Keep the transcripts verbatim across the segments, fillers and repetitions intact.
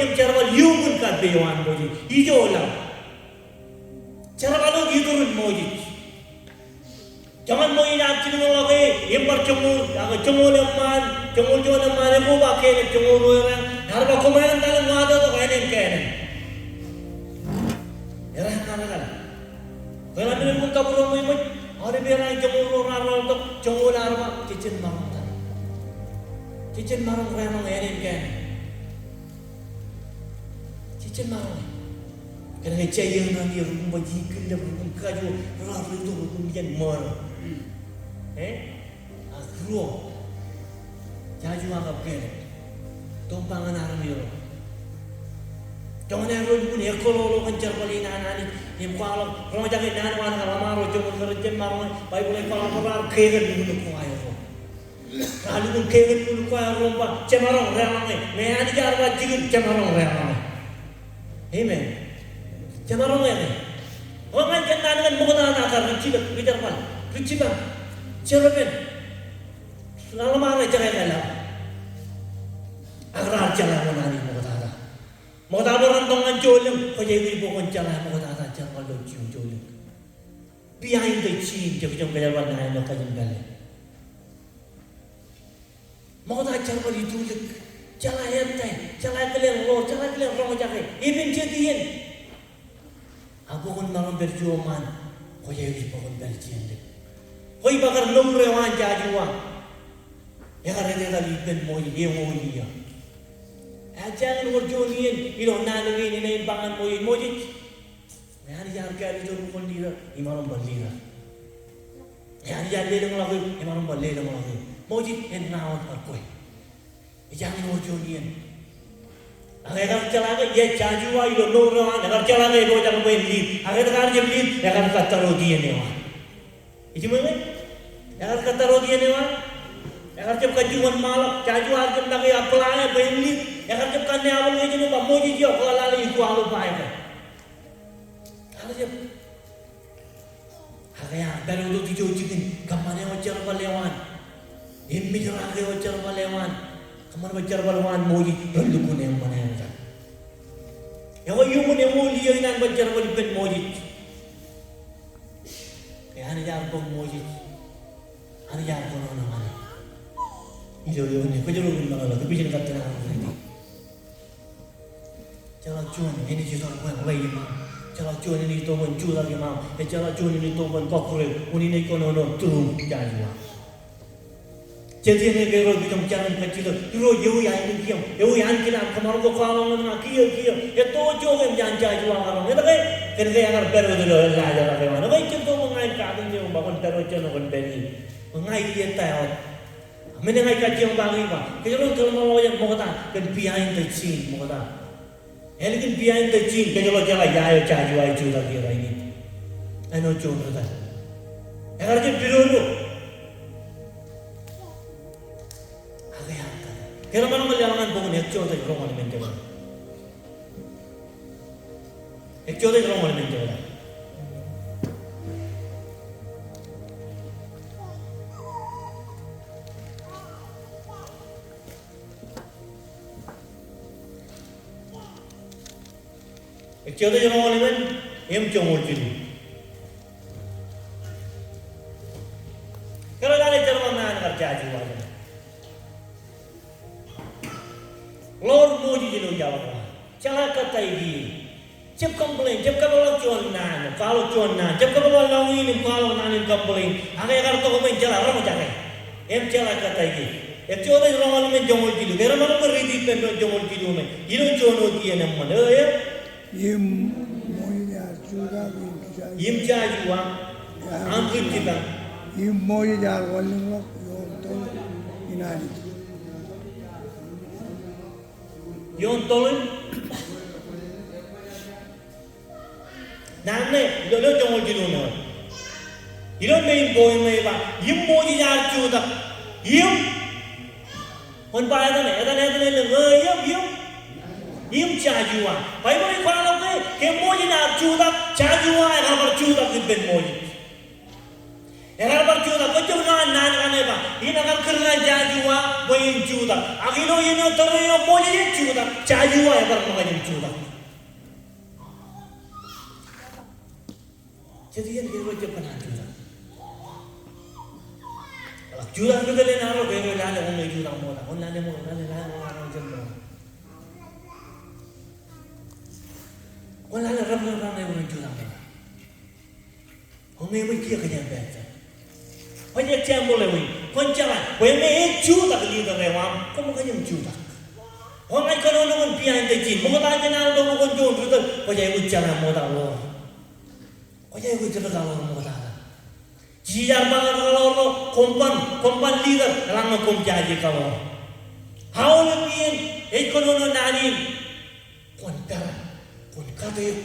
im jerbal iuṃwin kappewaan Moses. Ijo laḷ. Jerbal wōt iturin Moses. Joñan Moses ear jilkinḷọk e, im bar joñoul, ak joñoul eṃṃaan, joñoul juon eṃṃaan, ekoba kelōk joñoul ruo erā, ear ba koṃ āindein watōktok ānen Kenan. Erā ṇa ṇa kar. Bwe ḷak men in kabūroṃōj, aolep erā joñoul ruo raar ḷọk, joñoul ear ba, jejjen maroñ ta. Jejjen maroñ reroñ ānen Kenan. Jejjen maroñ e. Kōnke jeiū ṇa ṇe rukun ba jikilep, rukun kajo, raar rūtto rukun iien ṃōro. E? Ak ruo. Joshua kab Caleb. Tok ba ñan armej ro. Joñan aer lukkuun ekkoḷoḷo kōn jerbal in an Anij im kwaḷọk roñjake naan ko an kar ḷōṃaro joñoul kar jejjen maroñ e, Baibōḷ ej kwaḷọk raar kekōn lukkuun ko aer ro. Raar lukkuun kekōn lukkuun ko aer ro im ba, jemaroñ reroñ e. Ñe Anij ear ba jikin, jemaroñ reroñ e. Amen. Jemaroñ e. Ñan kōn naan ñan ṃoktata kar ri jilōk, ri jerbal, ri jipañ, jerbal. Raar ḷōṃaro jekāāl. Ak raar jeḷā ñan Anij ṃoktata. Ṃokta bwe ren tok ñan jolōñ, kwōj aikuj bwe kwōn jeḷā ṃoktata jerbal ilo jikin jolōñ. Behind the scene, jej kōjerbal naan eo kajin pālle. Ṃokta jerbal itulik, jeḷā ettā, jeḷā kōleen ḷoor, jeḷā kōleen roñjake, epen jet iien. Ak bwe kwōn maroñ pād juon ṃaan, kwōj aikuj bwe kwōn pād jeiū ṇe. Kwōj ba kar mour eo an Joshua, ekar etetal ippān Moses, eñoul iiō. Ak jañin wōr juon iien, ilo naan kein enaaj ba ñan Moses, Moses, ñe Anij ear kāālōt eok bwe kwōn leader, imaroñ bar leader. Ñe Anij ear lelōñḷọk eok, imaroñ bar lelōñḷọk eok. Moses, en ṇa wōt kar kwe. Ej jañin wōr juon iien. Ak ekar jeḷā ke, ej Joshua ilo mour eo an, ekar jeḷā ke epojak bwe en lead. Ak etke ear jab lead, ekar kōttar wōt iien eo an. Ej ṃōṃan? Ekar kōttar wōt iien eo an. Ekar jab kajjioñ ṃaanḷọk, Joshua ear jab make apply bwe en lead. Ekar jab kanne application eo ba Moses eo, kwō lale equalify ke. Ear jab. Ak ear pād wōt ijo jikin, kōṃṃane eo jerbal eo an. Im mijrake eo jerbal eo an. Kōṃṃan bwe jerbal eo an Moses ren lukkuun eṃṃan etan. Eo iuṃwin eñoul iiō in an bwe jerbal ippān Moses. Ke Anij ear bōk Moses. Anij ear kōnono ñan e. Ilo eoon eo, kōjro kōn meḷeḷe, kōpijin kōttan aō rūkaki. Ejjeḷọk juon enaaj itok bwe en ḷe iṃaaṃ. Ejjeḷọk juon enaaj itok bwe en jutak iṃaaṃ. Ejjeḷọk juon enaaj itok bwe en kọkkure eok. Unin ej kōnono tūṃ Joshua. Jet iien ke ro kijoñ jañin kajjitōk. Irooj, ewi ainikieṃ? Ewi ankilaṃ? Kōṃṃan ke kwaḷọk ñan ña kiiō kiiō. Etto ijo ke eṃōj an Joshua karoñ. Etke? Kōnke ekar pād wōt ilo laajrak eo an. Ekwe, ejjeḷọk bwe ña in kaatōn eok im ba kwōn pād wōt jān eo kwōn pād ie. Ña ij ettā wōt. Men eṇ ij kajjioñ ba ke ij ba, kōjro en kōḷmānḷọkjeṇ ṃokta kōn behind the scene ṃokta. Ālikin behind the scene, kōjro jeḷā ia eo Joshua ej jutak ie rainin. Āinwōt juon ri tōl. Ekar jab pidodo. Ak ear tōl. Kōjro maroñ ke leḷọk ñan bok in Exodus roñoul emān jebta. Exodus roñoul emān jebta. Exodus roñoul emān im joñoul jilu. Kōrā lale jerbal ṇe an kar Joshua. Ḷoor Moses ilo iaḷ ko an. Jeḷā kōttāik e. Jab complain, jab kōpeḷḷọk juon naan, kwaḷọk juon naan, jab kōpeḷḷọk lọñiin im kwaḷọk naan in complain. Ak ekar tok im jeḷā roñjake. Im jeḷā kōttāik e. Exodus roñoul emān joñoul jilu. Kōrā maroñ ke riiti ippān doon joñoul jilu ṇe. Ilo juon wōt iien eṃṃan. Eo, eo. Im Moses ear jutak im Joshua. Im Joshua. Ear an ri jipañ. Im Moses ear wanlōñḷọk ioon toḷ in Anij. Ioon toḷ in. Naan ṇe, ilo, ilo joñoul jilu ṇe. Ilo main point ṇe ej ba, im Moses ear jutak. Im. Kwōn ba etan, etan, etan, etan, eo, im, im. Im Joshua. Baibōḷ ej kwaḷọk ke, ke Moses ear jutak, Joshua ekar bar jutak ippān Moses. Ekar bar jutak, kwōj jab ṇa naan kaṇe ba, im ekar kūr ñan Joshua bwe en jutak. Ak ilo iien eo tōre eo Moses ej jutak, Joshua ebar ṃōkaj im jutak. Jet iien kōjro ej jab kōṇaan jutak. Ak jutak ri tōl in arro kōjro lale, kwōn jutak ṃokta, kwōn lale ṃokta, lale, lale ṃokta, lale ṃokta. Kwōn lale reprep raṇe bwe en jutak ṃokta. Kwōn ñe ṃōj kiiō kōjeañ pād. Baj example eo in. Kwōn jeḷā bwe ñe ej jutak leader eo aṃ, koṃ kōjeañ jutak. Kwōn ña kōnono kōn behind the scene. Ṃokta jān an tok ṃōk kōn juon ri tōl, kwōj aikuj jeḷā ṃokta ḷoor. Kwōj aikuj ri kaḷoor ṃoktata. Jisōs ear ba ñan ri kaḷoor ro, koṃ ban, koṃ ban leader, eḷaññe koṃ jaje kaḷoor. Aolep iien ej kōnono naan in. Kwōn pād, kwōn kateok,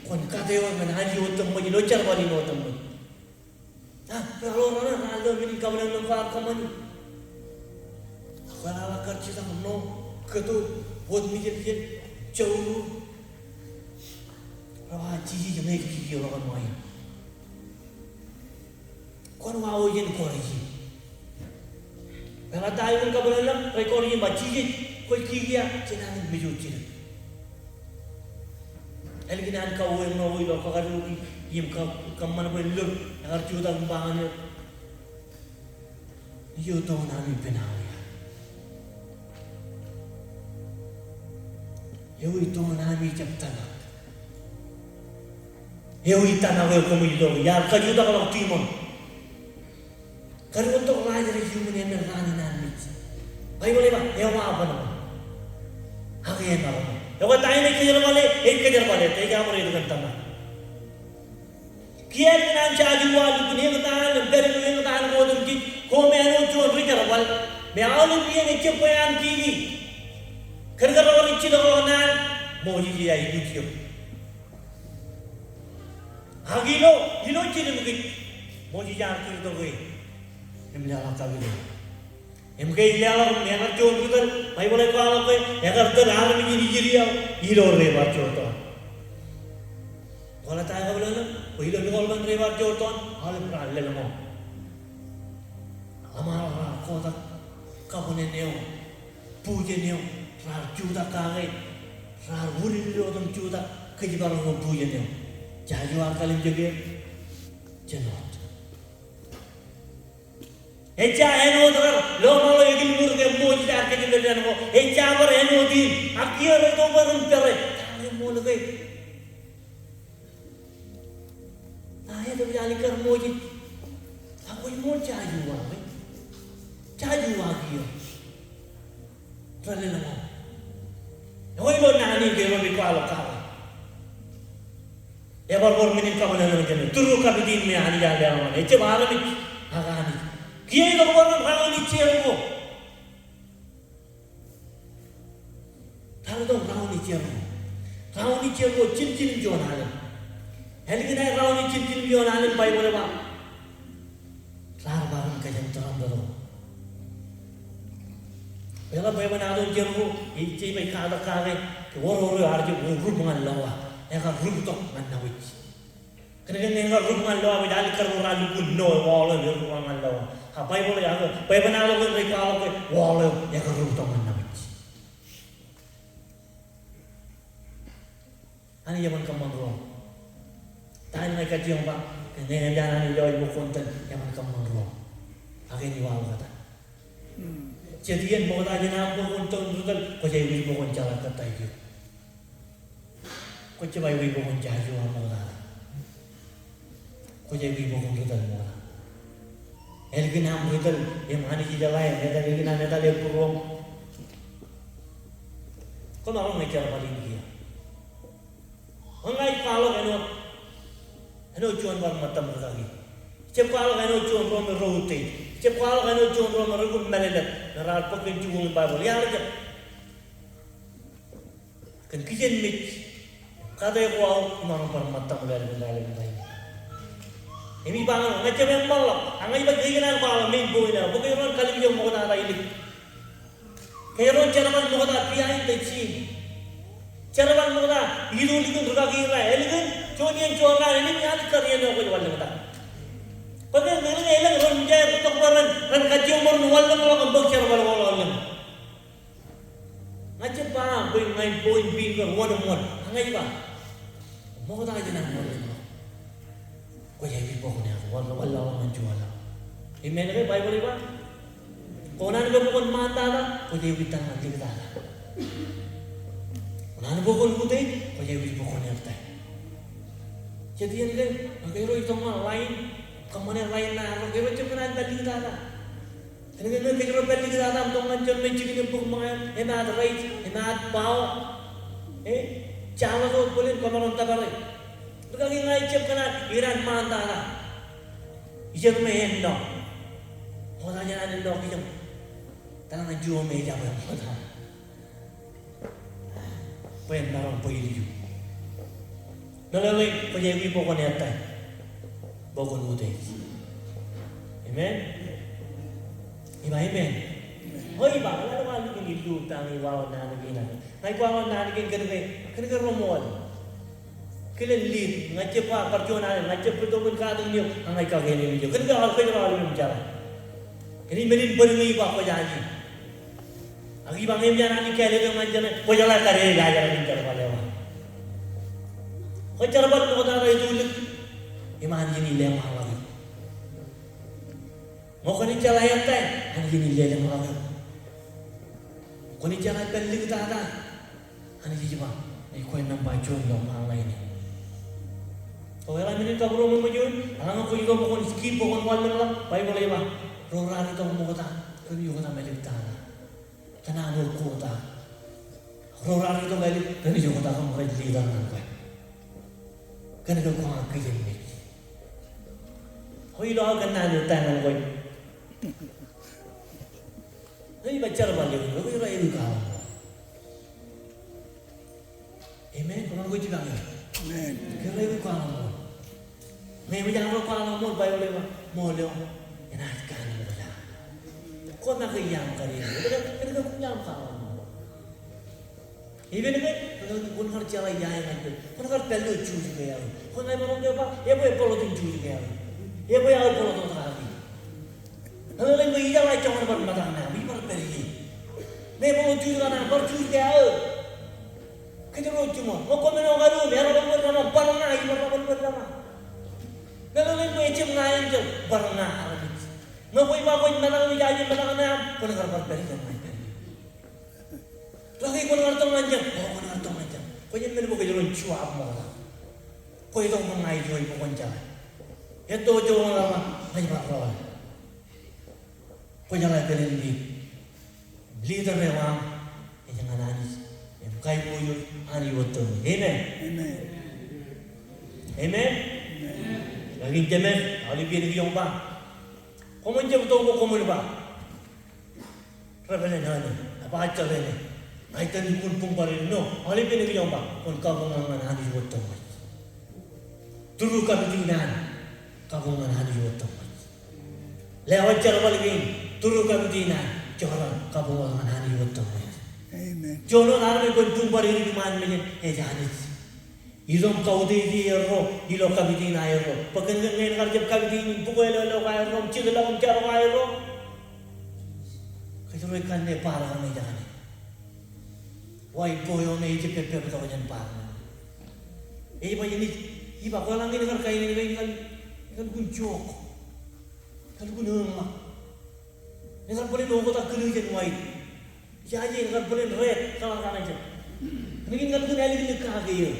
kwōn kateok ñan Anij otemjej ilo jerbal in otemjej. A, ri kaḷoor ro ṇe, raar lo men in kabwilōñlōñ ko ad kōṃṃani. Ak kwō laḷ kar jitak ṇo, kōto, wōt mijeljel, jouru. Ro ba Jisōs ñe ej kikiō ḷọk ṃae. Kwōn wa wōj in kọọrọ ijin. Bwe ḷak ta eo in kabwilōñlōñ, rej kọọrọ ijin ba Jisōs, kwōj kikiō, jenañin mejootilik. Ālikin an kauwe eo ṇo ilo kakajoor in, im kōṃṃan bwe en lōb, ekar jutak im ba ñan eō, ijo toon ami pen aō ia? Ewi toon ami jab tōmak? Ewi tōmak eo koṃij lo? Iar kajutak ḷọk tiṃoṇ. Kar juon tok Lazarus iuṃwin eṃṃan raan in an mej. Baibōḷ ej ba, ewaḷọk ṇe. Ak enaḷ ṇe. Ekwe ta in ej kōjerbale, ej kōjerbale, ej kab bar ālikin tōmak. Kiiō ālikin an Joshua lukkuun eñtaan im pād ilo eñtaan ko otemjej, koṃ āinwōt juon ri jerbal. Im aolep iien ejjab bwe an kiki. Kōn kōjro rej jitok ḷọk naan, Moses ej aikuj eok. Ak ilo, ilo jiljilimjuon, Moses ear kūrtok e im leḷọk kapilōñ. Im ke ej leḷọk im ekar juon ri tōl, Baibōḷ ej kwaḷọk ke ekar tōl armej in Israel ilo River Jordan. Kwō ḷak ta eo kabwilōñlōñ, bwe ilo meḷeḷe in River Jordan, aolep raar lōḷñọñ. Ḷōṃaro raar kotak kabwilōñlōñ eo. Bujen eo, raar jutak kake, raar wūnin ilo otem jutak, kōjparok ilo bujen eo. Joshua ear kallimjek er, jen wōt. Ejja āinwōt kar lọmọọr eo ekilmur ke Moses ear kōjepel jān ko, ejja bar āinwōt in, ak kiiō rej itok bwe ren pere, ta eo eṃool ke? Ṇa eo ej alikkar Moses. Ak kwōj ṃool Joshua ke? Joshua kiiō. Ri lōḷñọñ. Ekwe ilo naan in ke rej kwaḷọk kake. Ebar bar men in kabwilōñlōñ jān e. Tūru kapit in me Anij ear leḷọk ñan e. Ejjab armej, ak Anij. Kiiō ej bar bar raun in Jeriko. Raar itok raun in Jeriko. Raun in Jeriko, jiljilimjuon alen. Ālikin aer raun in jiljilimjuon alen, Baibōḷ ej ba, raar bar kōjām tōraṃ tōt. Bwe ḷak bwebwenato in Jeriko, ej jab ej katak kake, ke oror eo ear jab rup ñan lowa. Ekar rup tok ñan nabōj. Kōnke ñe ekar rup ñan lowa, bwe ej alikkar ro raar lukkuun ṇo e wall eo erup ñan lowa. Ak Baibōḷ ej ba, bwebwenato in rej kwaḷọk ke wall eo ekar rup tok ñan nabōj. Anij eban kōṃṃan ruo. Ta in ña ij kajjioñ ba, ke ñe eṃōj an Anij lewōj bwe kwōn tōl, eban kōṃṃan ruo. Ak en iwaḷọk kōtaan. Jet iien ṃokta jān aṃ bwe kwōn tōl ri tōl, kwōj aikuj bwe kwōn jeḷā kōttāik eok. Kwōj jab aikuj bwe kwōn Joshua ṃoktata. Kwōj aikuj bwe kwōn ri tōl ṃokta. Ālikin aṃ ri tōl im Anij ej jeḷā etal, ālikin an etal epūruoṃ. Koṃ maroñ in jerbal in kiiō. Ña ij kwaḷọk āinwōt, āinwōt juon bar ṃōttam rūkaki. Ij jab kwaḷọk āinwōt juon ro me ro utdate. Ij jab kwaḷọk āinwōt juon ro me ro kōm mālōtlōt. Me raar bōk kōn jikuuḷ in Baibōḷ. Iar jab. Kōn kijenmej, kate ko aō imaroñ bar ṃōttam ḷọk ālikin ḷọk ālikin ḷọk. Im ij ba ñan, ña ij jab eṃṃanḷọk, ak ña ij ba ikōṇaan kwaḷọk main point eo, bwe kōjro en kallimjek ṃoktata ilik. Kōjro en jerbal ṃokta behind the scene. Jerbal ṃokta ilo likin rūkaki eo, ālikin juon iien juon raan, im ej alikkar iien eo kwōj wanlōñtak. Bwe ke, ke, ke elōñ ren, ren tok bwe ren, ren kajjioñ bwe ren wanlōñḷọk im bōk jerbal ko ḷọk. Ña ij ba bwe ña in point finger wōn im wōn. Ak ña ij ba, ṃokta jān an wanlōñḷọk, kwōj aikuj bwe kwōn eato wanlōñḷọk ñan juon ḷọk. Amen ke? Baibōḷ ej ba, kōṇaan ke bwe kwōn ṃaantata, kwōj aikuj tōmak liktata. Kōṇaan bwe kwōn utiej, kwōj aikuj bwe kwōn ettā. Jet iien ke, ke ro itok ñan line, kōṃṃane line ṇe, ke ro jet kōṇaan pād liktata. Kōnke ñe kōjro pād liktata im tok ñan juon me jikin im bōk ṃōñā, emaat raise, emaat bow. E, jealous wōt bōlen kwōmaroñ tōpare. Rikaki ña ij jab kōṇaan, ikōṇaan ṃaantata. Ijeṇ me ennọ. Ṃokta jān an ennọ kijoñ. Tōmak ñan juon me ejjab ṃokta. Bwe en maroñ bwe ilju. Meḷeḷe, kwōj aikuj bwe kwōn ettā. Bwe kwōn utiej. Amen. Ij ba amen. O, ij ba, ña ij ba, lukkuun illu ta ña ij waḷọk naan kein. Ña ij waḷọk naan kein kōnke, kōnke reṃool. Kilen lead, ña ij jab ba kar juon alen, ña ij jab bōktok in katakin eok, ak ña ij kake eṇ eok. Kōnke aolep kōjro aolep im jeḷā. Kōn men in bōd ñe ij ba kwōj aje. Ak ij ba ñe eṃōj an Anij kāālōt eok ñan jeṇe, kwō jeḷā kar ej jeḷā kōn jerbal eo an. Kwō jerbal ṃoktata itulik, im Anij en leṃaanḷọk eok. Ñe kwōnaaj jeḷā ettā, Anij en leḷọk eok. Kwōnaaj jeḷā pād liktata, Anij ej ba, ej kwe nōṃba juon ilo ṃaan ḷain in. O, eḷaññe men in kabūroṃōj eo, eḷaññe kwōj itok bwe kwōn skip bwe kwōn wanlōñḷọk, Baibōḷ ej ba, ro raar itok ṃokta, ren itok ṃōttan liktata. Kōn an wōt kōta. Ro raar itok ālik, ren itok kōta kōn rej leader ñan kwe. Kōnke kwō ña kijenmej. O, ilo aō kōnnaan eo ta ñan kwe. Ej ba jerbal eo, eo rej aikuj kwaḷọk. Amen. Kōṃṃan ko jipañ eo. Amen. Kōn rej aikuj kwaḷọk ṃool. Ñe eṃōj an ro kwaḷọk ṃool, Baibōḷ ej ba, ṃool eo enaaj kanooj. Kwō make iaam kar eo. Kōn ke kwō iaam kwaḷọk ṃool. Even ke, kwōn kar jeḷā ia eo ñan pād. Kwōn kar pād ilo juj ke aō. Kwōn kar maroñ ke ba, ebwe epolot in juj ke aō. Ebwe aō epolot eo kaki. Ñe ḷe, ñe ij jeḷā joñan bar mōttan ṇe aṃ, ij bar pād ie. Ñe epolot juj kaṇe aṃ, bar juj ke aō. Kōjro jiṃor. Ñe kwō men eo karuo, me eḷap bar bōd tōmak, bar ña, ij bar bōd tōmak. Ñe ḷe, ñe ejjab ña angel, bar ña armej. Ñe kwōj ba kwōj mōttan, ij jaje mōttan ṇe aṃ, kwōn kar bar pād ie, ij bar pād ie. Rikaki kwōn kar tok ñan jeṃ, o, kwōn kar tok ñan jeṃ. Kwō jab men bwe kōjro en juab ṃokta. Kwōj itok bwe ña ij juab bwe kwōn jeḷā. Etto eo ej ba, ña ij bar rọọl. Kwō jeḷā pālen lead. Leader eo aṃ ej ñan Anij. Im kaiboojoj Anij wōt tōre. Amen. Amen. Amen. Amen. Rikaki Jemes, aolep iien kijoñ ba. Koṃwin jab itok bwe koṃwin ba, Reverend Ane, a pastor Ane, ij itōn lukkuun buñ bar eo. No, aolep iien kijoñ ba, kwōn kabuñ ñan Anij wōt tōre. Tūrū kapit in an, kabuñ ñan Anij wōt tōre. Lewōj jerbal kein, tūrū kapit in an, jorrāān, kabuñ ñan Anij wōt tōre. Amen. Juon wōt armej kwōn buñ bar eo iṃaan mejān, ej Anij. Itok im kautiej erro ilo kapit in aerro. Bwe kōn ke ñe en kar jab kapit in bukweḷọk ilo aerro, im jitḷọk im jerkakḷọk aerro, kōjro ej kanne bar kaṇe ej kaṇe. Wa ej bwe eo ṇe ejjab pepeptok jān bar ṇe. Ej ba, ij ba, kwō eḷaññe en kar kain in, en kar, en kar lukkuun jook. Kar lukkuun eñḷọk. En kar bōlen oktak kōn ijeṇ ṇe. Ij jaje en kar bōlen red color kaṇe jet. Kōnke en kar lukkuun āliklik kake eō.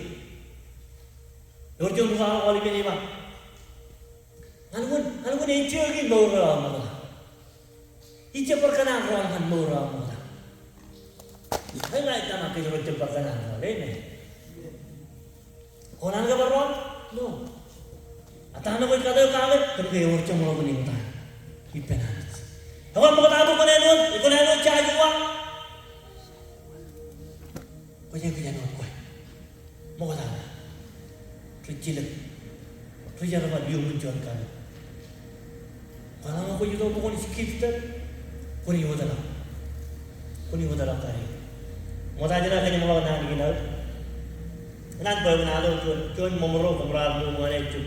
Ewōr juon kwaḷọk aolep iien ej ba, ñan lukkuun, ñan lukkuun ejjeḷọk mour eo aō ṃokta. Ij jab bar kōṇaan rọọl ñan mour eo aō ṃokta. Ej ba ej tōmak kōjro jab bar kōṇaan rọọl. Amen. Kwō kōṇaan kōbar rọọl? No. Ak ta ṇe kwōj kate eok kake? Kōnke ewōr jeṃḷọkin eṃōj ta ippān Anij. Ekwe ṃokta bwe kwōn āinwōt, kwōn āinwōt Joshua. Kwōj aikuj āinwōt kwe. Ṃokta. Ri jilōk. Ri jerbal iuṃwin juon kapit. Kwō eḷaññe kwōj itok bwe kwōn skip step, kwōn iwōtlọk. Kwōn iwōtlọk kake. Ṃokta jān aō kōjeṃḷọk naan kein aō. Naan bwe kwōn aō juon, juon ṃōṃro, ṃōṃro ar ṃōṃro ñan e juk.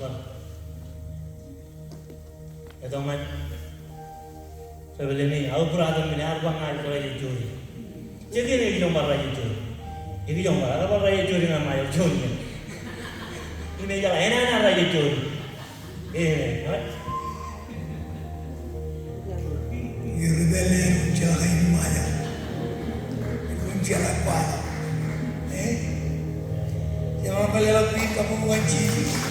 bar. Etoñan. Rebōlen e, aō brother men, ear ba ña ij bar raijejjori. Jekien ej ilọk bar raijejjori. Ej ilọk bar, ear bar raijejjori ñan Ṃajeḷ juon men. Im ejeḷā, enañin raijejjori. Amen. All right? Ri pālle, jen jeḷā kain Ṃajeḷ. Jen jeḷā kwaḷọk. Eh? Jen jeḷā kain Ṃajeḷ.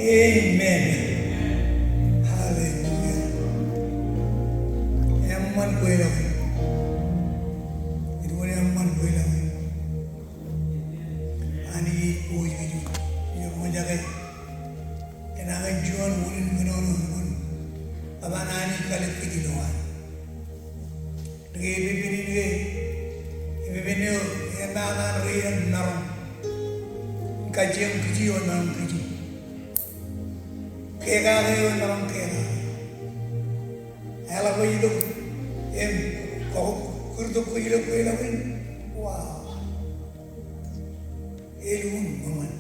Amen. Hallelujah. Eṃṃan kweilọk in. Ej wōn eṃṃan kweilọk in. Anij ej kōj kōj. Ej ṃōjake. Enañin juon wūnin kōnono in. Eban Anij kalōk kōj ilowaan. Ke epepen in ke, epepen eo, eṃṃan ri-maroñ. Kajjioñ kiji eo maroñ kiji. Kekake eo maroñ kekake. Eḷap ilo, im, kọkkure tok ilo, ilo, wow. Elukkuun ṃōṃan.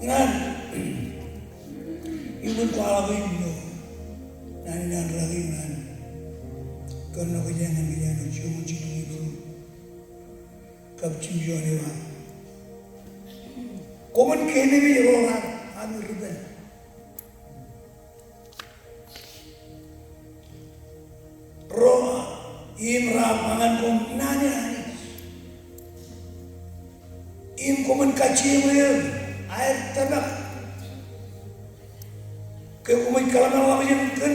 Ñan, iuṃwin kwaḷọk in ilo naan in an rake ñan kōnono kōj ñan kōj ñan juon jiljilimjuon kab jimjuon eo an. Koṃwin keememej ro raar ami ri tōl. Ro im raar ba ñan koṃ naan in Anij. Im koṃwin kajjioñ er aer tōmak. Ke koṃij kōḷmānḷọkjeṇ kōn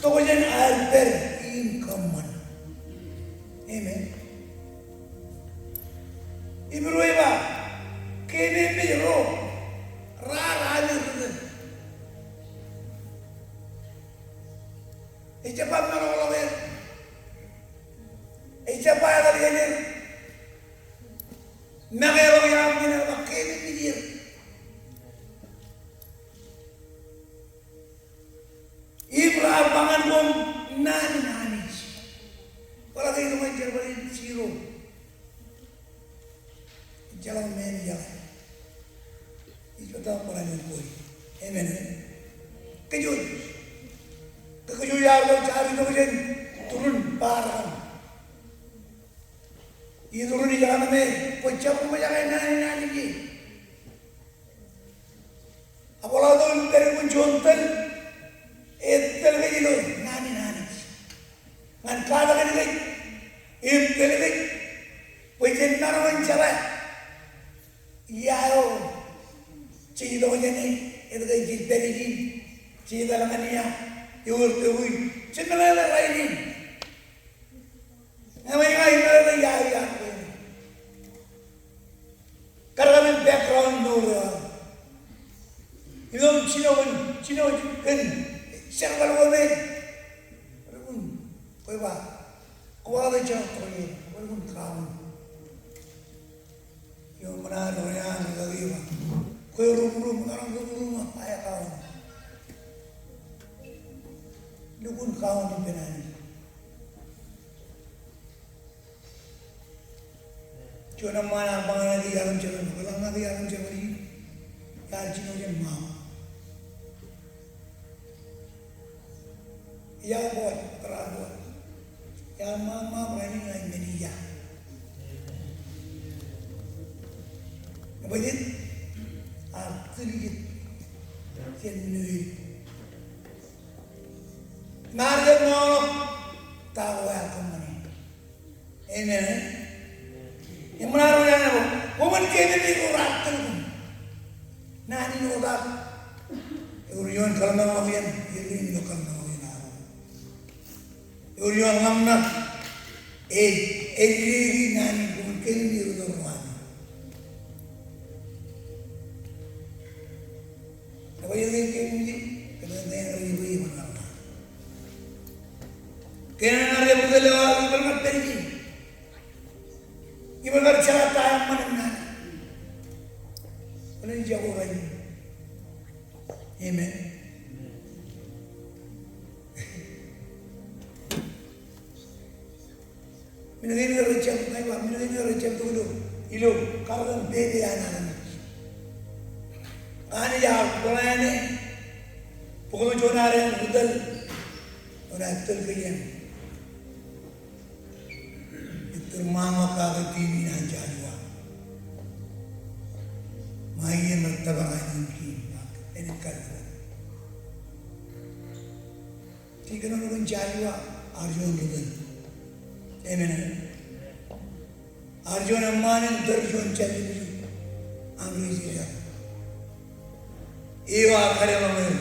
tokjān aer pād im kōṃṃan. Amen. Im ro ej ba, keememej ro raar ami ri tōl. Ejjab ba meḷọkḷọk er. Ejjab ba etal jān er. Make ḷọk iaam ñan er, ba keememej er. Im raar ba ñan koṃ naan in Anij. Kwōḷak ke itok ñan jerbal in zero. Ejjeḷọk men, ejjeḷọk. Ij jota bar alen kwe. Amen. Kōj wōj. Kōj wōj ear lo jaar itok jān turin bar kaṇ. Iturin ijekaṇ me kwōjjab ṃōjake naan in Anij. Ak kwōḷak tok im pād kōn juon tōl, etōl kōj ilo naan in Anij. Ñan katak kōj im tōl kōj bwe jen maroñ in jeḷā ia eo jej itok jāne, etke jej pād ijin, jej etal ñan ia, ewōr tokwi, jej meḷeḷe rainin. Ñe ṃōj ña ij meḷeḷe ia eo iar kwe. Kar kaṇ in background mour eo aō. Ilo jino kōn, jino kōn jerbal ko me. Kwōn, kwō ba, kwō ba ḷe jerbal ko me, kwōn kaun. Eo ṃōṇā ro eo an ri kaki eo ba, kwe rup rup, ṃōṇā rup rup, ṃōṇā eo kaun. Lukkuun kaun ippān Anij. Juon eṃṃaan ear ba ñan e ke iar im jerbal, kwō ḷak ñan e ke iar im jerbal, iar jino jān ṃaam. Iar bōk, kōrā bōk. Iar ṃaam, ṃaam, rainin ña ij men ia. Bwe jet, ear tūljet jān ṇe. Im ear jab ṃool ta ko ear kōṃṃane. Amen. Im ṃōṇā ro eo an ej ba, koṃwin keememej ro raar tōl koṃ. Naan in otak. Ewōr ioon kōḷmānḷọkjeṇ, ewōr ioon kōḷmānḷọkjeṇ aō. Ewōr ioon ḷōmṇak. Ej, ej lelōñ naan in koṃwin keememej ro tōl ro ami. Ej ba eo keememej, kōn naan in Anij ej ba ej ba ṇa. Kōn naan in Anij ej ba ṇa, ij ba ṇa pād ijin. Ij ba ṇa jeḷā ta eṃṃan im naan. Bōlen jako rainin. Amen. Men kein ke rejjab, ña ij ba, men kein ke rejjab tok ilo, ilo karōk in pepe an Anij. Anij ear plan e, bōktok juon ad ri tōl, juon ad tōl kōj. Ettōr ṃaanḷọk kake team in an Joshua. Ṃae iien rej tōpar an in team, ak enaaj kallim̧ur. Jej kōnono kōn Joshua, ear juon ri tōl. Amen. Ear juon eṃṃaan in tōl juon jān ri Ijip an ri Israel. Eo ear kadeḷọñ er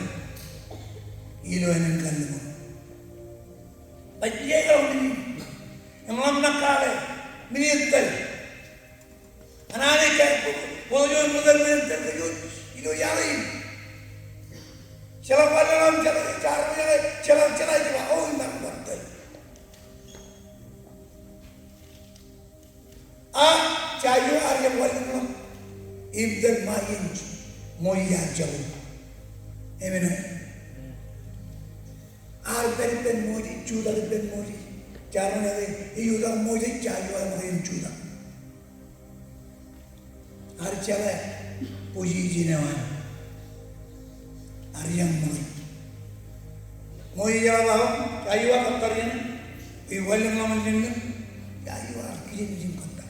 ilo enaaj kallim̧ur. Baj ijeḷọk men in. Im ḷōmṇak kake men in tōl. An Anij ej bōk juon ri tōl, men in tōl kōj wōj ilo iaḷ in. Jeḷā wanlaḷ im jeḷā, jeḷā, jeḷā, jeḷā, jeḷā, o, imaroñ bar tōl. A, Joshua ear jab wanlaḷ im tōl ṃae iien Moses ear jabdewōt. Amen. Ear pād ippān Moses, jutak ippān Moses. Jaron eo ke, ejutak Moses, Joshua eo ṃōk en jutak. Ear jeḷā position eo an. Ear jañ ṃōk e. Moses ear ba, Joshua kōttar jāne, bwe wanlaḷ ḷōmṇak jān ṇe. Joshua ear kijenij im kōttar.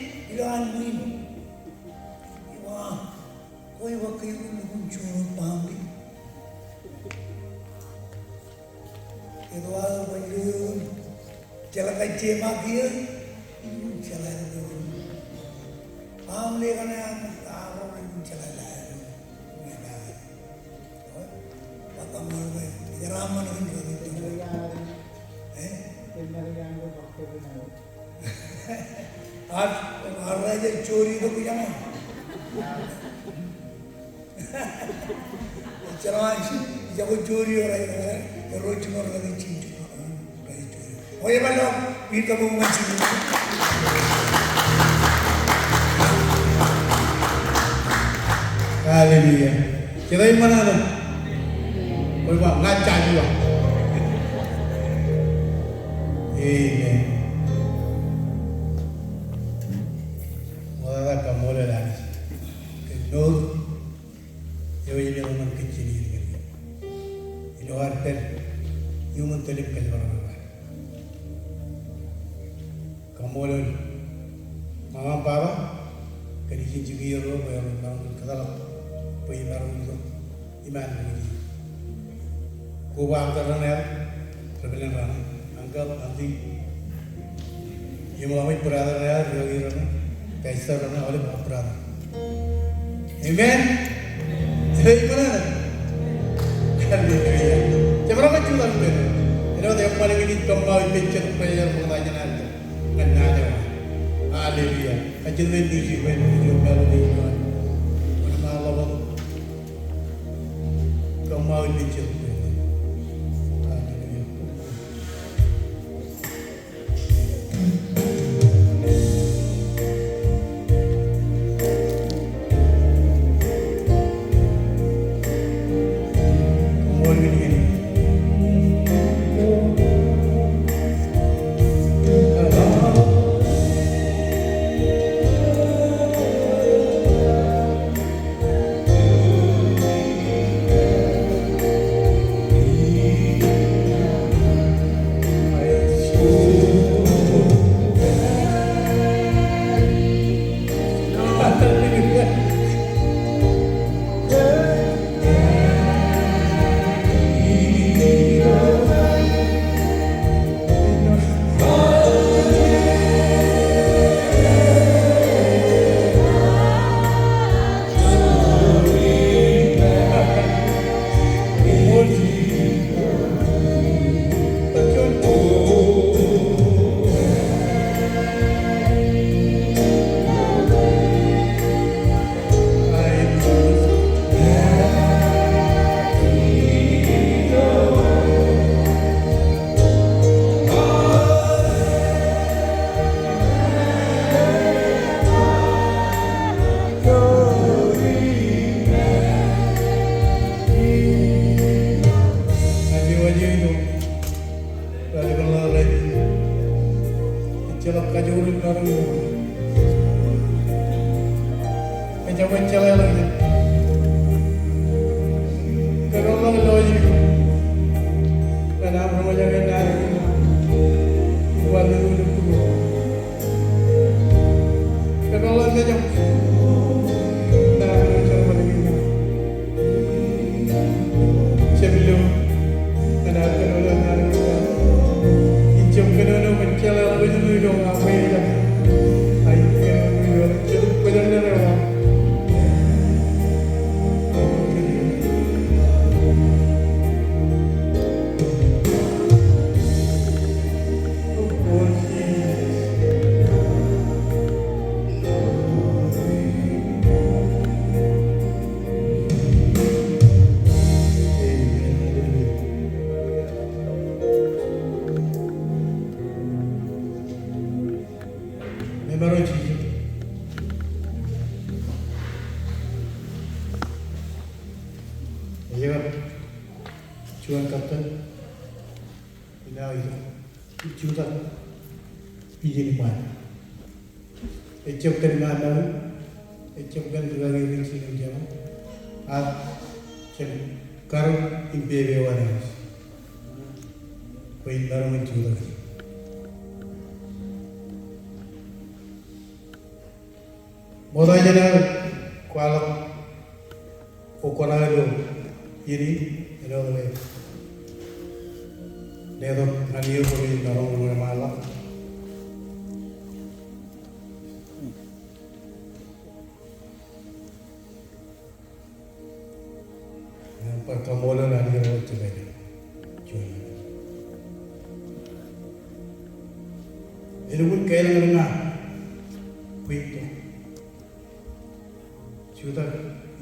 ilo an ṃwiin. Eo, kwe eo ke ilo lukkuun juon baaṃle. Eo, eo, eo, eo, jeḷā kajjie ṃaak kiiō, eo, jeḷā eo, eo. Baaṃle kaṇe an, an ro eo, jeḷā eo. Eo, eo, eo. Baba ṃool bwe, ej raṃṃan kōn ro eo. Eh? Ar, ar rej jodi tok ijaṃ. Ejjeḷọk an, ijoko jodi eo rej, rej, rej jimor rej jimor, rej jodi. O, ej bar lo, ij kabuñ ṃōk jikin. Hallelujah. Jete ṃōṇōṇō? Bwe ba ña jajua. Amen. Ṃoktata kaṃṃoolol Anij kōn mour eo ej letok ñan kōj jān iien eo. Ilo ad pād iuṃwin tōl im kōjparok eo ad. Kaṃṃoolol ṃōṃ baba kōn ijin jikier ro bwe ren maroñ in kōtḷọk bwe imaroñ in itok iṃaan ṃōk ijin. Koba uncle raṇe aer, reverend raṇe, uncle, auntie. Im ḷọk ṃōj brother raṇe aer, rūkaki raṇe, pastor raṇe, aolep brother. Amen. Amen. Hallelujah. Jemaroñ ke jutak ippān. Āinwōt eṃṃan ñan kōṃṃao ippān Jetōb Kwōjarjar ṃokta jān ad ñan naaj eo an. Hallelujah. Kajjitōk men ilo ijin bwe en ilo melody eo an. Wōnṃaanḷọk wōt. Kōṃṃao ippān Jetōb Kwōjarjar. Hallelujah. Ejjeḷọk kajoor in maroñ in. Ejjab jeḷāḷọkjeṇ. Kōpeḷḷọk lọjilñūṃ ñan aṃ roñjake naan in. Uwaḷ ilo lukkuun. Kōpeḷḷọk mejaṃ. Naan in jerbal in. Jab ilo, ñan aō kōnono naan in. Ij jab kōnono kōn jeḷā ilo aṃ wōj ilo aṃ wōj. Ij kōnono ilo Jetōb Kwōjarjar eo aṃ. Emaroñ jijet. Ejjab juon katten. Ilo ijin, jutak ijin iṃaan. Ejjab kōn ña maroñ, ejjab kōn rūkaki ro jinen jeḷā, ak jān karōk im pepe eo an Anij. Bwe in maroñ in jutak. Ṃokta jān aō kwaḷọk, kwō kwōnaaj lo iien in, āinwōt bwe letok ñan eō bwe in maroñ in wōnṃaanḷọk. Bar kaṃṃoolol Anij ilo jemān. Juon. Elukkuun kālōñ eo ña bwe in tok. Jutak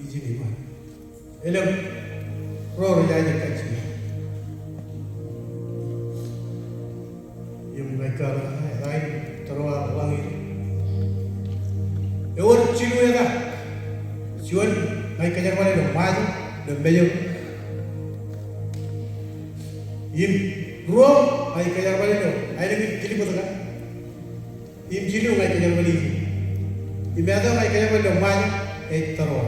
ijin iṃaan. Elōñ ro rej jaje kajjitōk. Im ña ij kar, ej tōre ḷañi. Ewōr jilu eta. Juon, ña ij kōjerbale ilo Ṃajeḷ, ilo Mājro. Im ruo, ña ij kōjerbale ilo aelōñ in Kilimantan. Im jilu, ña ij kōjerbale ilo, im eo ña ij kōjerbale ilo Ṃajeḷ, ej Tarawa.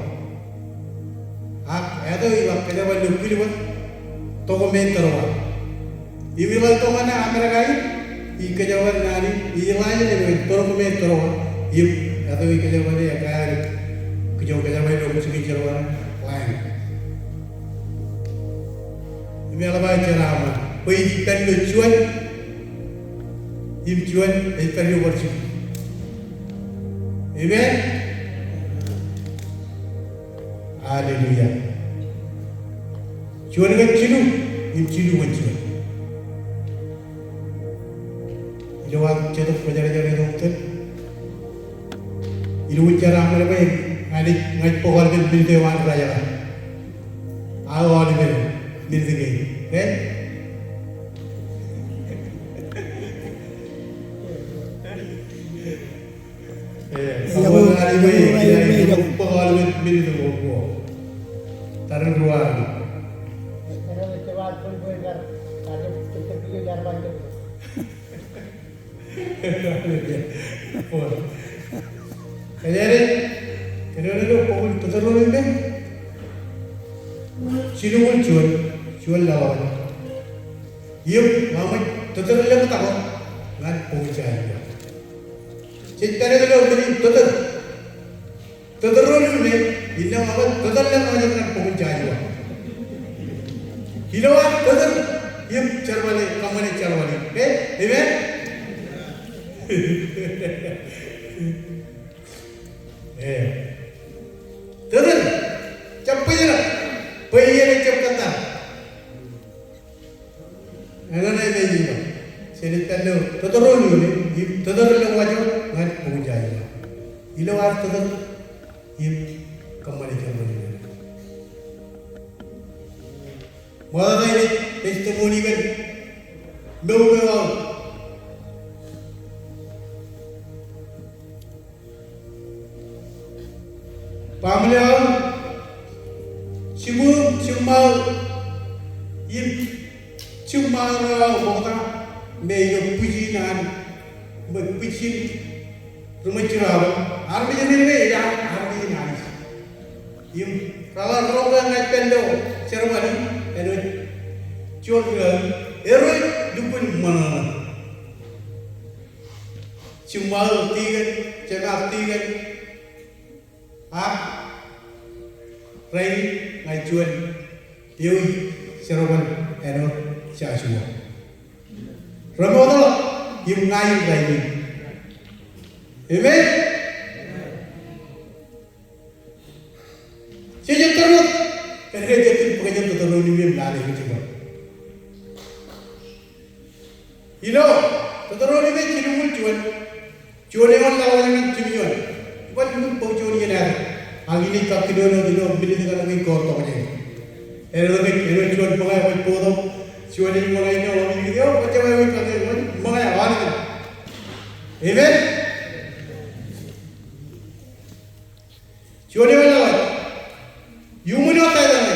Ak eo ij kōjerbale ilo Kilimantan, tok me Tarawa. Im ilo tok ñan Amerika in, ij kōjerbale naan in, ij ḷaaj ilo tok me Tarawa. Im eo ij kōjerbale ekaer, kōj kōjerbale ilo jikin jerbal ḷain. Im eḷap aō jeraaṃṃan bwe ij pād ilo juon, im juon ej pād ilo bar jilu. Amen. Hallelujah. Juon kōn jilu, im jilu kōn juon. Ilo ad Jetōb Kwōjarjar eo tok, ilowaan jeraaṃṃan bwe ña ij, ña ij bōk aolepen minit eo an raan. Aō aolepen minit kein. Eh? Eh, ij bōk aolepen, ij bōk aolepen minit eo ko. Tarrin ruo. Kōjeañ, kōjeañ, kōjeañ bok in Tōtōronimme. Jilñuul juon, juon laḷ. Im ña ij tōtōrḷọk tok ñan bok in Joshua. Jej pād ilo men in tōtōr. Tōtōronimme, innām aō tōtōrḷọk ñan bok in Joshua. Ilo ad tōtōr im jerbale, kōṃṃane jerbale. Eh, amen? Eh. Tōtōr, jab bōjrak, bwe iien ejab kōttar. Āinwōt ṇe ej ba, jenaaj pād ilo tōtōronimme, im tōtōrḷọk wōj eo ñan bok in Joshua. Ilo ad tōtōr im kōṃṃane jerbale. Ṃokta ij testimony kōn mour eo aō. Baaṃle eo aō, jibūṃ, jiṃṃaō, im jiṃṃaō eo aō ṃokta me ilo bwijin an, me bwijin ri ṃōj Jiraḷ, armej ro me ilo armej in Anij. Im raar roñ ke ña ij pād ilo jerbal in, āinwōt juon ri, erro lukkuun ṃōṇōṇō. Jiṃṃaō tikōn, jema tikōn, ak rainin ña ij juon ewi jerbal āinwōt Joshua. Remootḷọk im ña in rainin. Amen. Jej ettōr wōt kōn ke jej bōk jān Tōtōronimme im lale ijin. Ilo Tōtōronimme jilñuul juon, juon eoon laḷ ñan jiljilimjuon. Iban lukkuun bōk juon iien aer. Ak inaaj kab kōnono ilo minit kaṇe im kōttok jān. Āinwōt, āinwōt juon bōñā eo kwōj bōktok. Juon ej ṃōñā ilo ḷōmṇak eo, kwōj jab āinwōt kab āinwōt ṃōñā eo an. Amen. Juon eo ej ba, iuṃwin wōt etan ṇe,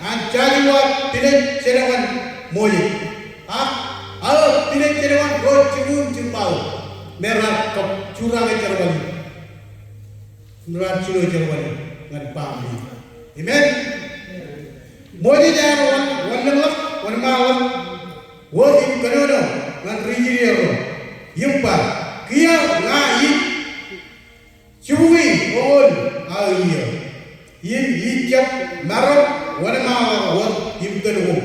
an Joshua pilej jeḷā ñan Moses. Ak aō pilej jeḷā ñan ro jibūṃ jiṃṃaō me raar kab juraake jerbal in. Im raar jino jerbal in ñan baaṃle in. Amen. Moses ear wan, wanlōñḷọk, wōnṃaanḷọk wōt im kōnono ñan ri Israel ro. Im ba, kiiō ña ij jibukwi oñoul aō iiō. Im ij jab maroñ wōnṃaanḷọk wōt im tōl koṃ.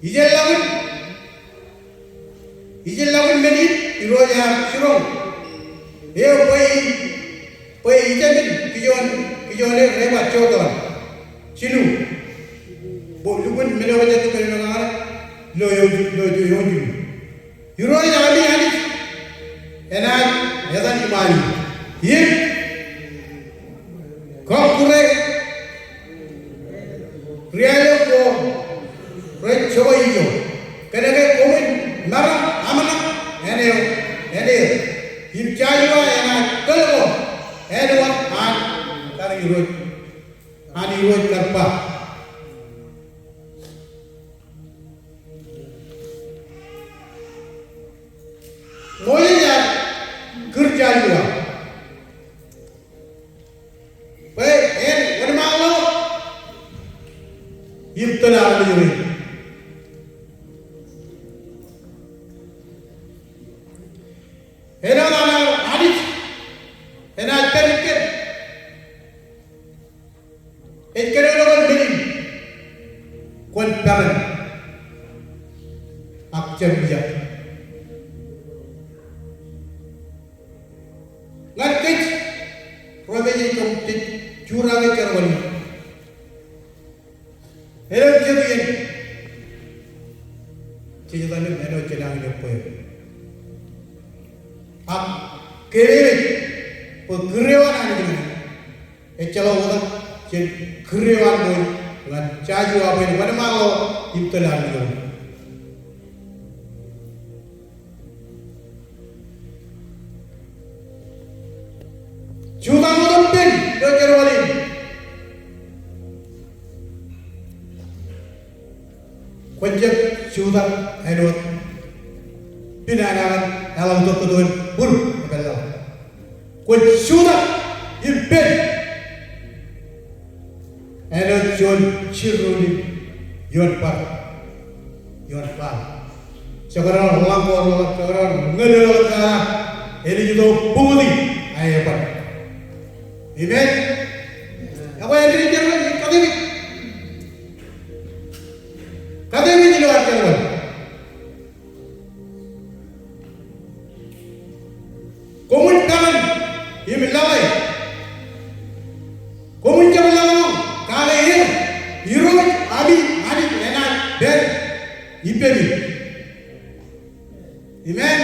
Ijellọkin, ijellọkin men in Irooj ear jiroñ eō bwe i, bwe ijemin kijoon, kijoone river Jordan. Jilu. Bwe lukkuun men eo kwōj kōnono ñan e, ilo eoon, ilo eoon jilu. Irooj ami Anij enaaj etan iṃaan in. Im kọkkure ri aelōñ ko rej jokwe ijo. Kōnke koṃwin maroñ aṃ ṇe āne eo, āne eo. Im Joshua enaaj tōl koṃ āinwōt an kar Irooj, an Irooj kar ba. Moses ear kūr Joshua bwe en wōnṃaanḷọk im tōl armej rein. Āinwōt an Anij enaaj pād ippād. Ej kōnono kōn men in kwōn peran ak jab ijak. Ñan kōj ro me jej kab jej juraake jerbal in, āinwōt jet iien, jej etal im āinwōt jenaaj Bwe kūr eo an Anij ñan e, ejjeḷọk oktak jān kūr eo an ṃool ñan Joshua bwe en wōnṃaanḷọk im tōl Anij eo. Juda eo ej pen ilo jerbal in. Kwōn jab Juda āinwōt pen an Anij eḷaññe tok kōto in bōd epād ḷọk. Kwōn Juda im pen āinwōt juon jiroñ in ioon bar, ioon bar. Jekdọọn ḷañ ko ḷọk, jekdọọn ñan ḷọk, enaaj itok buñūti aeban. Amen. Ekwe, āindein jerbal in, katemej. Katemej ilo ad jerbal. Koṃwin peḷan im lale. Koṃwin jab lōñḷọk kake er, Irooj ami Anij enaaj pād ippemi. Amen.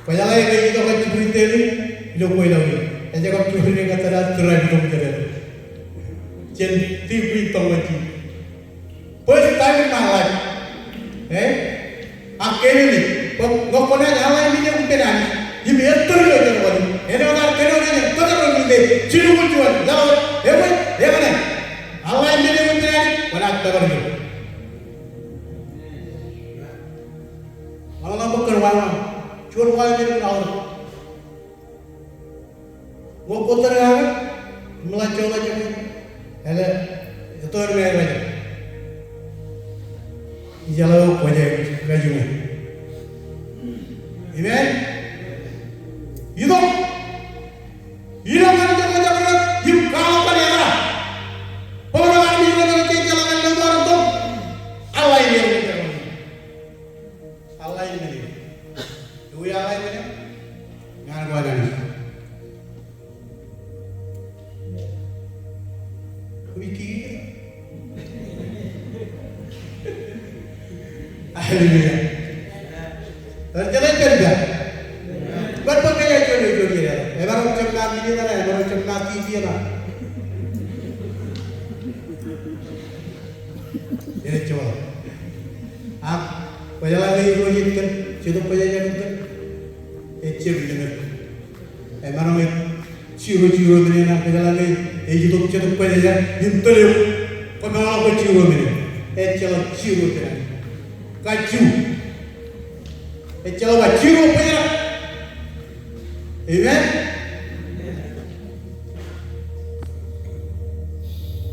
Kwōjeḷā ke ej itok kab jibwin temi ilo kweilọk in. Ejjab kab jibwin ke tōl ad tūrab itok im tōl ad. Jān tibwi tok ñan jibwin. First time in my life. Eh? Ak keememej. Bwe ñe kwōnaaj alignment eok ippān Anij im ettōr ilo jerbal in, āinwōt ad kōnono ñan kōttar ro im jilñuul juon, laḷ, ewe, eñṇe. Alignment eok ippān Anij, kwōnaaj pād ilo Ḷōmṇak bwe kōn wāween. Juon wāween eo ej aorōk. Ñe kwōj tōl kake, im ḷak joḷọk jān e, eḷap, ettoon ñan ḷọk. Ijeḷā kwōj aikuj ḷọk jān e. Amen. Itok. Ilo ñan ijeḷā, im kwaḷọk kōn eñṇa. Bwe ñe armej ro rej jeḷā ñan lọmọọr tok, alignment eo. Alignment eo. Ewi alignment eo? Ñan ko Anij. Kumi ki. Hallelujah. Ej jeḷā ippa. Bwe bwe kōj aikuj juon, juon kiiō. Emaroñ jab ñan T V ṇe, emaroñ jab ñan T V ṇe. Ej jeḷā. Ak, kwōjeḷā ke Irooj ej kōn Jetōb Kwōjarjar im kōn, ejjab limit. Emaroñ ej zero zero men eṇ, ak kwōjeḷā ke ej itok Jetōb Kwōjarjar im tōl eok, kwōmeḷọk ke zero men eṇ. Ejjeḷọk zero men eṇ. Kajju. Ejjeḷọk ba zero men eṇ. Amen.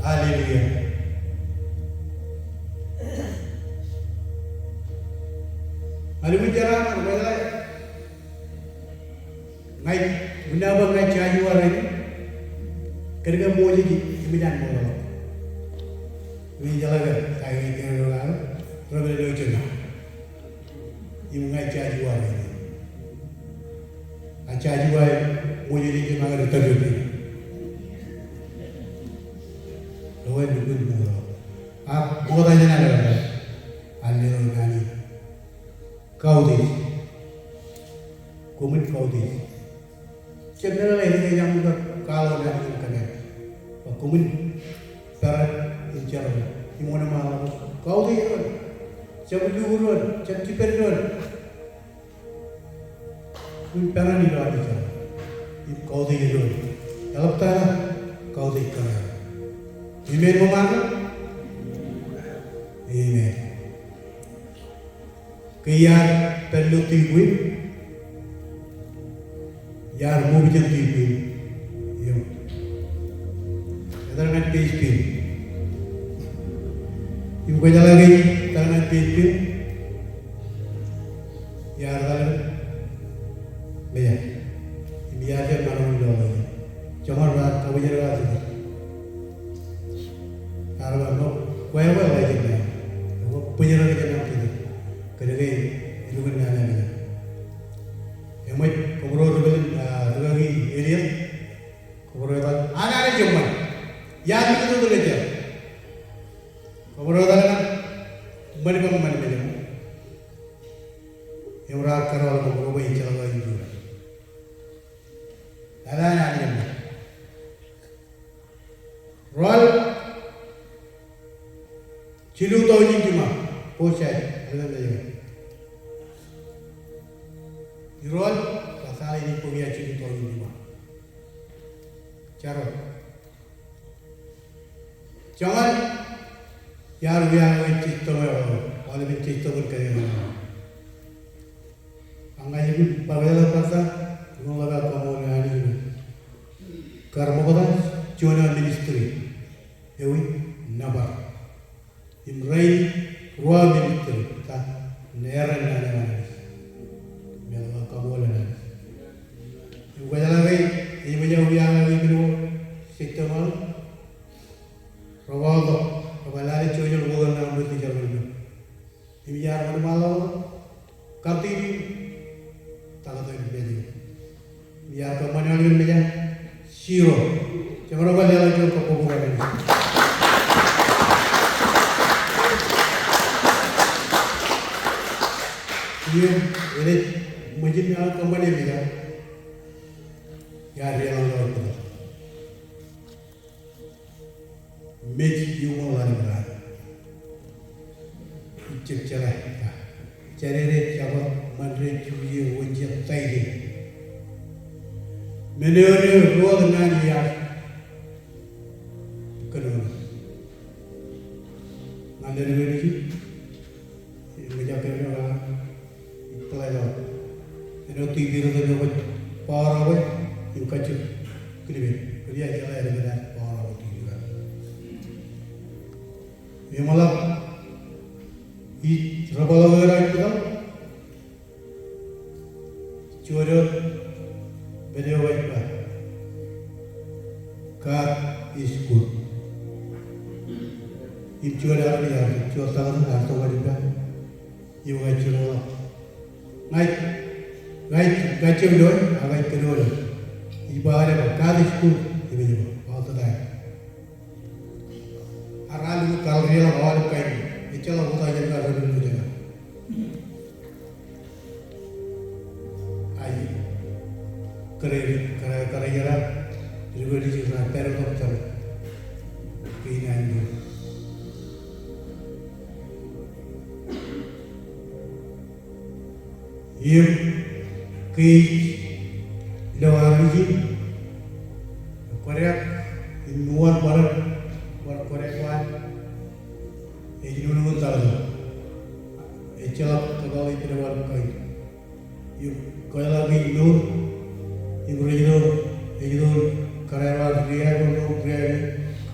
Hallelujah. Ālikin jeraaṃṃan, ña, ña, ña, ña Joshua rainin, kōnke Moses eṃōj an ṃool ḷọk. Im ijeḷā ke, ta eo ej kōn ro, ro, ro, ro, ro, ro, ro, ro, im ña Joshua rainin. A Joshua eo Moses ej jemaroñ in tōl ippaṃ. Ḷọk e lukkuun ṃool ḷọk. Ak ṃokta jān an ḷọk. An leḷọk naan in. Kautiej. Koṃwin kautiej. Jab meḷeḷe ke ej aṃ kar kwaḷọk naan in kōn e. Bwe koṃwin peran im jerbal im wōnṃaanḷọk. Kautiej doon. Jab lukkuun doon. Jab jipped doon. Im peran ilo Anij. Im kautiej doon. Eḷaptata kautiej kōn e. Amen, ṃōṃaan? Amen. Ke iar pād ilo tibwin, iar move jān tibwin. Im etal ñan page pen. Im kwōjeḷā ke etal ñan page pen, iar etal ñan meja. Im iar jab maroñ in lo ḷọk. Joñan raar kabwijeraṃṃan. Ear ba, ṇo, kwe, kwe, kwe, kwe, kwe, bwijeraṃṃan kōn aṃ kōtō. Kōnke elukkuun naan eo. Eṃōj, kōmro ri-pād, ah, rikaki Elias. Kōmro etal, an Anij eṃṃan. Iar likūt tok ilo jar. Kōmro etal ñan ṃanibōñ, ṃanibōñ. Im raar kōrọọl kōmro bwe en jeḷā ko in juon. Jilu tọujin jiṃa, both side, ālikin mejān. Irooj, bar tōl in bōk ia jilu tọujin jiṃa. Jar wōt. Joñan, iar wiaḷ eo ej system eo, aolepen system in kōn eo. Ak ña ij bōk bar jeḷā bar ta, ij ḷōmṇak kaṃṃoolol Anij. Kar ṃokta, juon eo ministry, ewi, nōbar. Im rainin ruo ministry, ta, ṇe ren naan eo an Anij. Im eḷap aō kaṃṃoolol Anij. Im kwōjeḷā ke, ej baj aō wiaḷ eo ej baj aō system eo. Rej ba tok, rej ba lale jeje ḷọk naan eo ej baj aō system. Im iar wōnṃaanḷọk, continue, taktō in mejān. Im iar kōṃṃane aolepen mejān, zero. Jemaroñ ke leḷọk juon kabbokbok ñan Anij. Im enaaj ṃōjin aō kōṃṃane mejān, iar leḷọk juon kabbokbok. Mej iuṃwin ḷalem raan. Ijjek jeḷā, jeḷā rej jab ṃan rej juon eo ej Tailein. Men eo ej ruo naan iar kōnono. Ñan leddik eo nejū, im ejjab kōnono, ij pḷaak ḷọk. Āinwōt ij pād ilo bar eo bwe, im kajjitōk kilmen. Kōn iar jeḷā āinwōt bar eo bwe ij pād. Im ḷak, ij rej ba ḷọk eo rej pād. Juon eo, men eo ej ba, God is good. Im juon eo, juon taktō ear tōmak ej ba, im ña ij jiroñ ḷọk. Ña ij, ña ij, ña ij jab loe, ak ña ij kōnono. Ij ba eo ej ba, God is good, im ej ba, all the time. Ak raar lukkuun kaḷapḷọk aolep kain, ejjeḷọk wōt aō jān kar lukkuun jān. Ak kōrā, kōrā, kōrā, kōrā, ilo bar eo nejū raar pād tok tōl kein an Anij. Im ke ij lo armej in, kōdāk, im uwaan bar, bar kōdāk wōt, ej nuknuk in taktō. Ejjeḷọk kōpeḷḷọk ilo wōt kain. Im kōjeḷā ke ij mour, im rej ilo, ej ilo kōrā eo an ri-aer, ro ri-aer,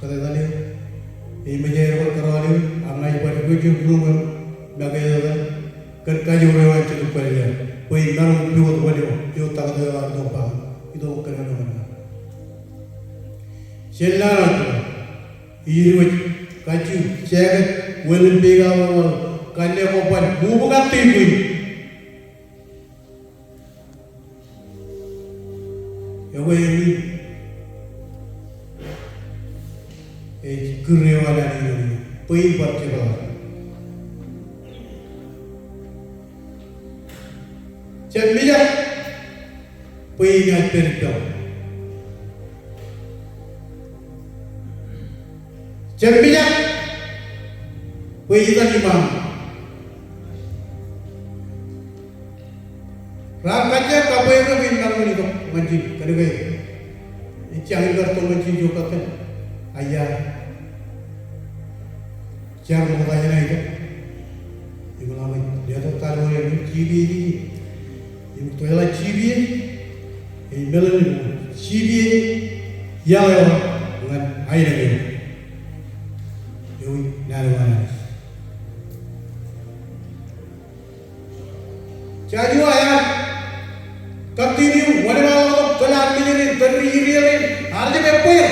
kōttāik eo, ej mejād eo bar kōrọọl eō, ak ña ij bar ri-aer, ro ri-aer, make eo, kōn kajoor eo an Jetōb Kwōjarjar, bwe in maroñ in pukot wōn eo, eo taktō eo an tok ba, ilo kōn eo an. Jen lale tok, ij wōj, kajju, jacket, wōlen peik aō, kanne kwō ban, move kab tibwin. Ekwe ewi, ej kūr eo an Anij, bwe in bar jepḷaak. Jab mijak bwe inaaj pād ippaṃ. Jab mijak bwe itan iṃaaṃ. Raar kajjitōk kab bwe ren in maroñ in itok ñan ijin, kōnke ij jañin kar itok ñan ijin ijoko kōttan. Ak iar jar ṃokta jān aō itok. Im ḷak ṃōj, letok taḷ eo ej G P A. Im kwōjeḷā G P A, ej meḷeḷe in G P A, iaḷ eo ñan aelōñ eo. Ewi naan eo an Anij. Joshua ear continue wōnṃaanḷọk tōl armej in, tōl ri-Israel in, ear jab ebbeer.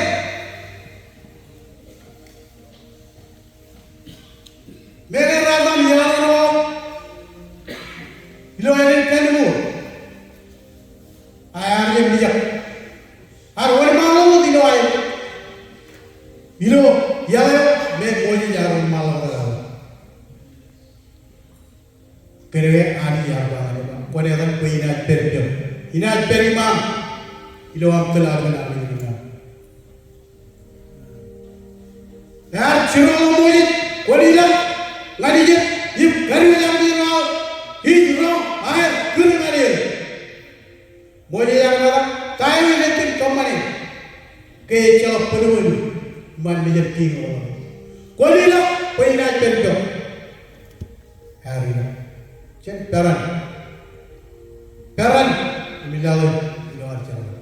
Men eo raar ilo aelōñ in Kanan, ear jab mijak. Ear wōnṃaanḷọk ilo aelōñ, ilo iaḷ eo me Moses ear wōnṃaanḷọk ilo aelōñ. Kōnke Anij ear ba ñan e, kwōn etan bwe inaaj pād ippaṃ. Inaaj pād iṃaaṃ. Ilo aṃ tōl aelōñ in Kanan. Ear jiroñ ḷọk Moses, kwōn ilọk, Ñan ijeṇ im kadiwōj armej ro aō ij roñ aer kūr ñan er. Ṃool ej armej ro, ta eo ej itōn kōṃṃane ke ejjeḷọk bōnbōn iṃaan mejān kiiñ eo? Kwōn ilọk bwe inaaj pād ippām. Ear ilọk. Jen peran. Peran im lale ilo ad jerbal.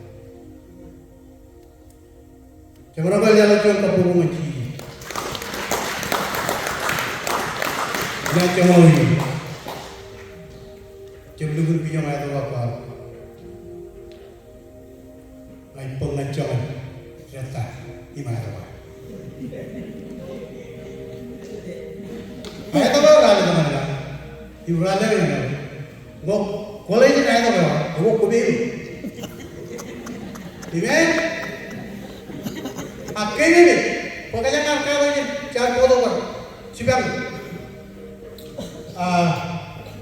Jemaroñ ke lale juon kabbokbok ñan Jisōs. Inaaj jeṃḷọkin. Jab lukkuun kijoñ aetokḷọk kwaḷọk. Ña ij bōk ñan joñan jet ta im aetokḷọk. Aetokḷọk raar lale ñan eō. Im raar lale ñan eō. Ñe kwōle ijin aetokḷọk, eokwe kwō pād ilo. Amen. Ak kōn eō, bwe kōjeañ kar katak ijin, jaar bōktok bar jipañ. A,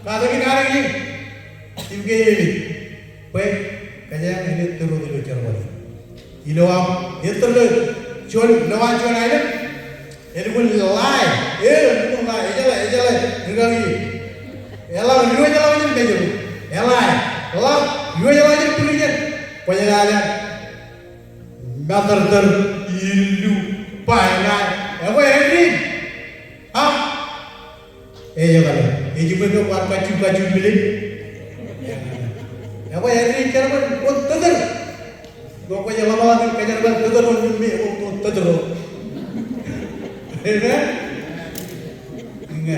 katak in armej in, im kōn eō, bwe kōjeañ enaaj tōre wōt ilo jerbal in. Ilo aṃ ettōr ilo juon, lowaan juon aelōñ. Elukkuun lie, elukkuun lie, ejeḷā, ejeḷā, rūkaki. Eḷaññe diwōjḷọk ijin Mājro. Eḷaññe, eḷaññe diwōjḷọk ijin būruon. Kwōj lale. Matōrtōr, illu, baaññe, ekwe eddiin. Ha? Ej ekale. Ej iṃōn eo kwaar kajju, kajju milen. Ekwe eddiin jerbal, kwōn tōtōr. Ñe kwōj ḷōmṇak im kōjerbal, tōtōr wōt im me, kwōn tōtōr. Amen? Ñe,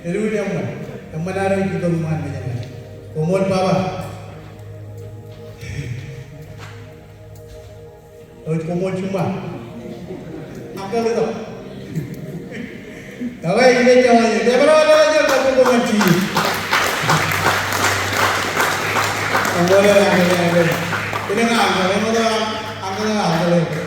elukkuun eṃṃan. Eṃṃan ad ej itok iṃaan mejān. Koṃṃool baba. Ej koṃṃool juṃṃaad. Ak ke ḷeo. Ekwe, inaaj jeṃḷọkin. Jemaroñ ke lale juon kabbokbok ñan Jisōs. Koṃṃool, koṃṃool, koṃṃool. Inaaj, koṃṃool, koṃṃool.